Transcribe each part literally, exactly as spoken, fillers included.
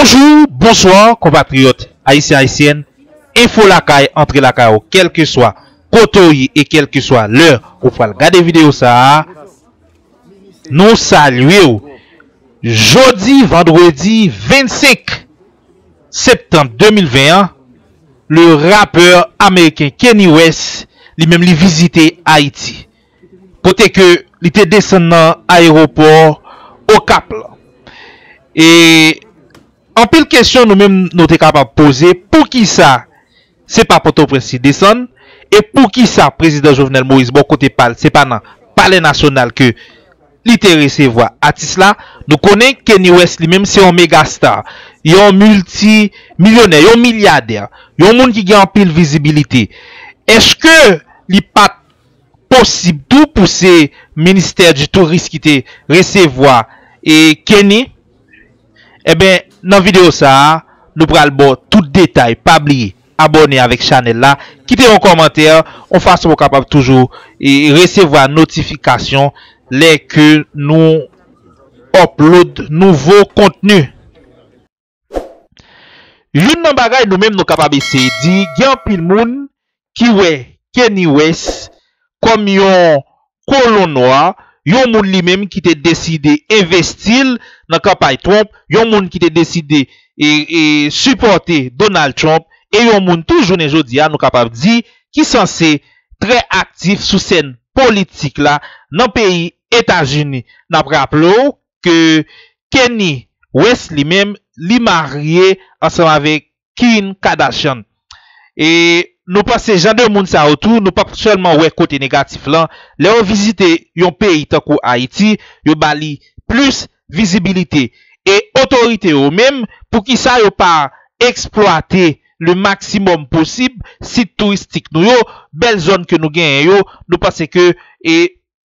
Bonjou, bonswa, konpatriyòt ayisyen, ayisyèn. Enfo Lakay antre lakay ou, kèlkeswa kote w ye e kèlkeswa lè ou pral gade videyo sa a. Nou salye w. Jodi vandredi vennsenk septanm de mil ven an, le rapè ameriken Kanye West, li menm, li vizite Ayiti, kote ke li te desann nan ayewopò Okap la. E anpil kesyon nou menm nou te kapab poze, poukisa se pa Pòtoprens li desann, e poukisa prezidan Jovenel Moïse bò kote pa l, se pa nan Palè Nasyonal ke li te resevwa atis la? Nou konnen Kanye West li menm se yon mega star, yon miltimilyonè, yon milyadè, yon moun ki gen anpil vizibilite. Èske li pa t posib tou pou se ministè di touris ki te resevwa e Kanye? Enben, nan videyo sa a, nou pral ba w tout detay. Pa bliye abòne avèk chanèl la, kite yon kòmantè, yon fason pou w kapab toujou e resevwa notifikasyon lè ke nou upload nouvo kontni. Youn nan bagay nou menm nou kapab eseye di, gen anpil moun ki wè Kanye West kòm yon kolon nwa, yon moun li menm ki te deside envesti l nan kanpay Trump, yon moun ki te deside e, e sipòte Donald Trump, e yon moun tou jounen jodi a nou kapab di ki sanse trè aktif sou sèn politik la nan peyi Etazini. N ap raple w ke Kanye West li menm, li marye ansanm avèk Kim Kardashian. E nou panse jan de moun sa yo tou, nou p ap sèlman wè kote negatif lan. Lè yo vizite yon peyi tankou Ayiti, yo ba li plis vizibilite. E otorite yo menm, poukisa yo pa eksplwate le maksimòm posib sit touristik nou yo, bèl zòn ke nou genyen yo, nou panse ke e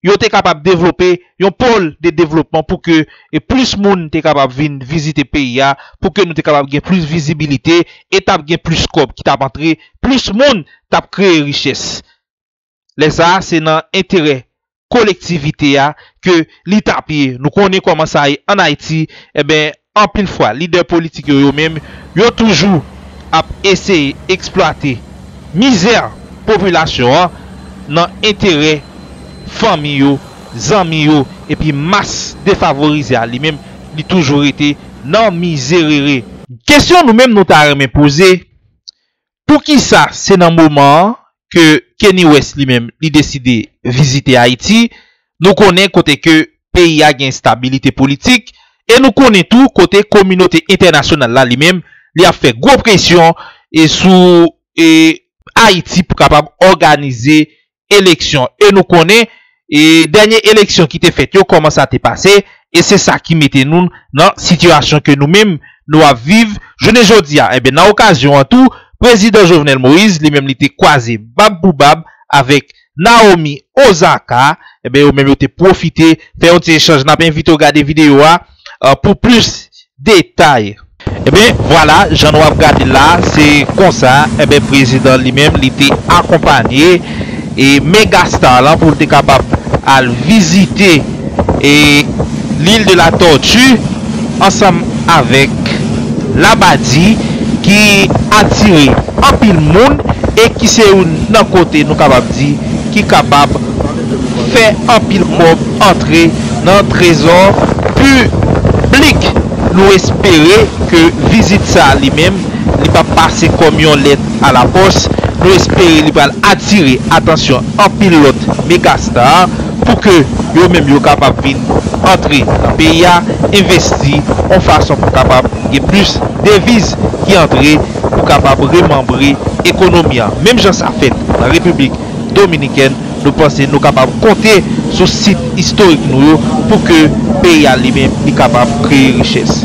yo te kapab devlope yon pòl de devlopman pou ke e plis moun te kapab vin vizite peyi a, pou ke nou te kapab gen plis vizibilite e t ap gen plis kòb ki t ap antre, plis moun t ap kreye richès. Lè sa a, se nan enterè kolektivite a ke li t ap ye. Nou konnen kòman sa ye ann Ayiti, enben, anpil fwa, lidè politik yo, yo menm, yo toujou ap eseye eksplwate mizè popilasyon an nan enterè fanmi yo, zanmi yo, epi mas defavorize a li menm, li toujou rete nan mizerere. Kesyon nou menm nou ta renmen poze, poukisa se nan moman an ke Kanye West li menm li deside vizite Ayiti? Nou konnen kote ke peyi a gen estabilite politik, e nou konnen tou kote kominote entènasyonal la li menm li ap fè gwo presyon e sou e Ayiti pou kapab òganize eleksyon. E nou konnen e dènye eleksyon ki te fèt yo, kòman sa te pase, e se sa ki mete nou nan sitiyasyon ke nou menm nou ap viv jounen jodi a. Enben, nan okazyon an tou, prezidan Jovenel Moïse li menm li te kwaze bab pou bab avèk Naomi Osaka. Enben, yo menm yo te pwofite fè yon ti echanj. N ap envite w gade videyo a, euh, pou plis detay. Enben, vwala, jan nou ap gade la, se konsa, enben, prezidan li menm, li te akonpanye e mega star lan pou l te kapab al vizite e L'Île de la Tortue ansanm avèk Labadi ki atire anpil moun e ki se youn nan kote nou kapab di ki kapab fè anpil kòb antre nan trezò piblik. Nou espere ke vizit sa a li menm, li p ap pase kòm yon lèt alapòs. Nou espere li pral atire atansyon anpil lòt mega star pou ke yo menm yo kapab vin antre nan peyi a, envesti yon fason pou kapab gen plis deviz ki antre pou kapab remanbre ekonomi an. Menm jan sa fèt nan Repiblik Dominikèn, nou panse nou kapab konte sou sit istorik nou yo pou ke peyi a li menm li kapab kreye richès.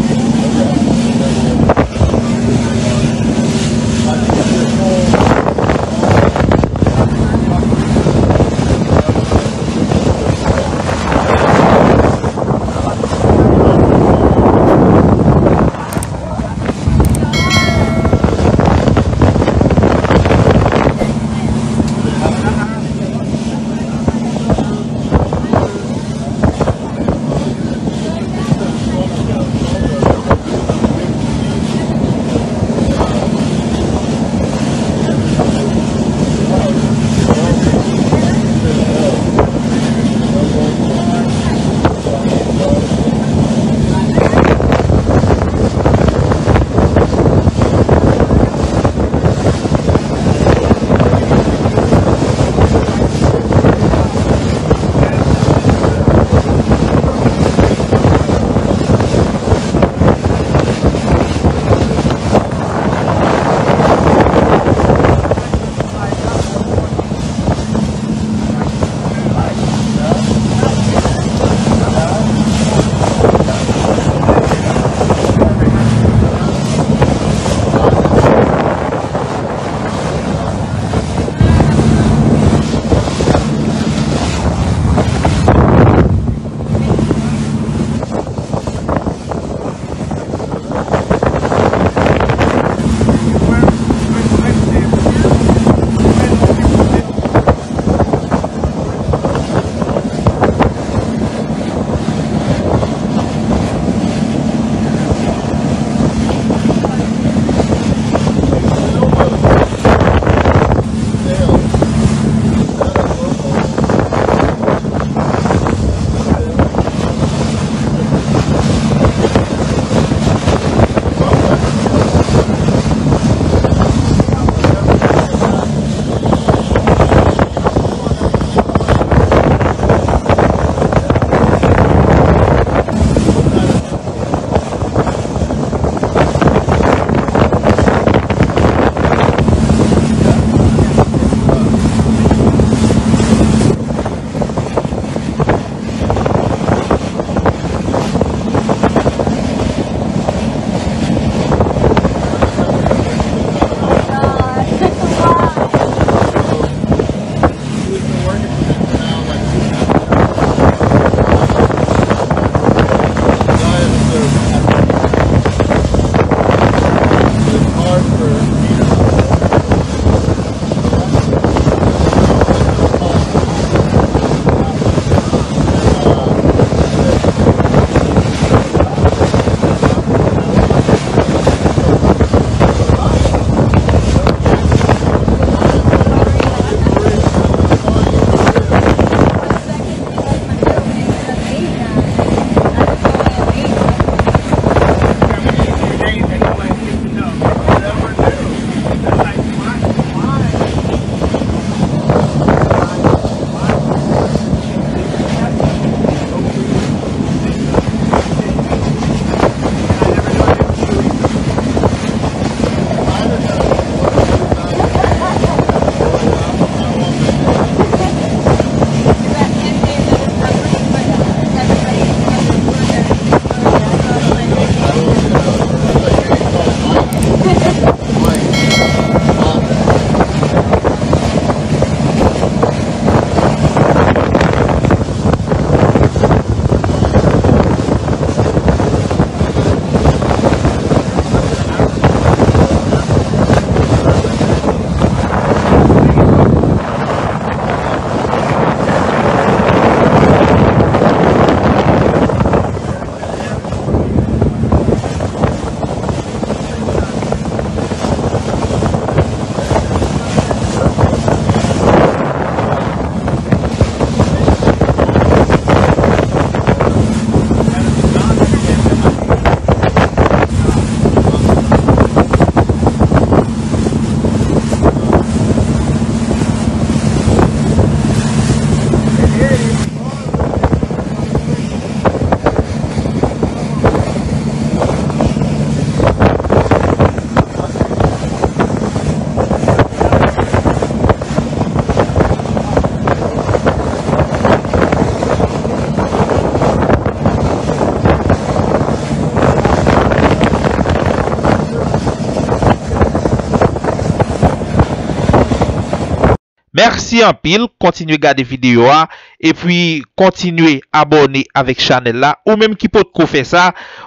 Mèsi anpil, kontinye gade videyo a, epi kontinye abòne avèk chanèl la. Ou menm ki potko fè sa,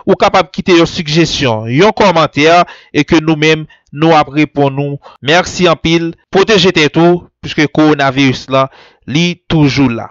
ou kapab kite yon sigjesyon, yon kòmantè, e ke nou menm, nou ap reponn ou. Mèsi anpil, pwoteje tèt ou, piske kowonaviris lan, li toujou la.